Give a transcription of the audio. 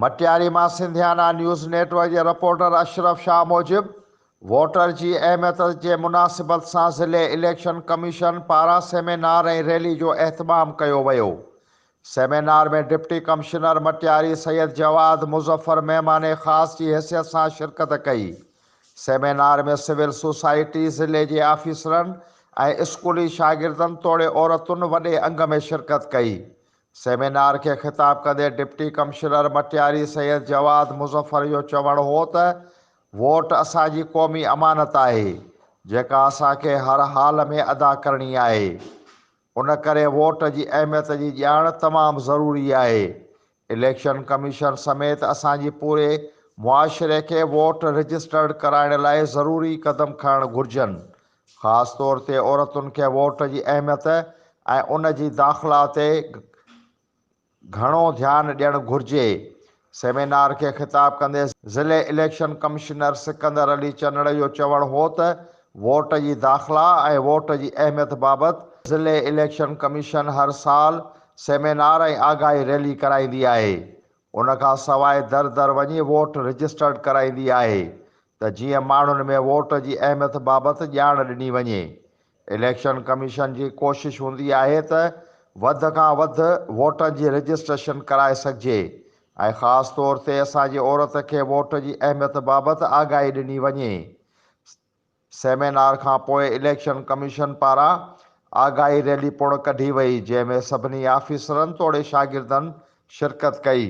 مٽياري مان Sindhiana news net work جي reporter Ashraf Shah موجب ووٽر جي اهميت جي مناسبت سان ضلعي اليڪشن ڪميشن پاران سيمينار ۽ ريلي جو اهتمام ڪيو ويو. Seminar ۾ deputy commissioner Matiari Syed Jawad Muzaffar مهمان خاص جي حيثيت سان شرڪت ڪئي. سيمينار ۾ سول سوسائٽي، ضلعي جي آفيسرن ۽ اسڪولي شاگردن توڙي عورتن وڏي انگ ۾ شرڪت ڪئي. سيمينار کي خطاب ڪندي ڊپٽي ڪمشنر مٽياري سيد جواد مظفر جو چوڻ هو ته ووٽ اسان جي قومي امانت آهي، جيڪا اسان کي هر حال ۾ ادا ڪرڻي آهي، ان ڪري ووٽ جي اهميت جي ڄاڻ تمام ضروري آهي، اليڪشن ڪميشن سميت اسان جي پوري معاشري کي ووٽ رجسٽرڊ ڪرائڻ لاء ضروري قدم کڻڻ گهرجن، خاص طور تي عورتن کي ووٽ جي اهميت ۽ ان جي داخلا تي گهڻو ڌيان ڏيڻ گهرجي. سيمينار کي خطاب ڪندي ضلعي اليڪشن ڪمشنر سڪندر علي چنڙ جو چوڻ هو ته ووٽ جي داخلا ۽ ووٽ جي اهميت بابت ضلعي اليڪشن ڪميشن هر سال سيمينار ۽ آگاهي ريلي ڪرائيندي آهي، ان کان سواء در در وڃي ووٽ رجسٽرڊ ڪرائيندي آهي ته جيئن ماڻهن ۾ ووٽ جي اهميت بابت ڄاڻ ڏني وڃي. اليڪشن ڪميشن جي ڪوشش هوندي آهي ته وڌ کان وڌ ووٽن جي رجسٽريشن ڪرائي سگهجي ۽ خاص طور تي اسان جي عورت کي ووٽ جي اهميت بابت آگاهي ڏني وڃي. سيمينار کان پوء اليڪشن ڪميشن پاران آگاهي ريلي پڻ ڪڍي وئي جنهن ۾ سڀني آفيسرن توڙي شاگردن شرڪت ڪئي.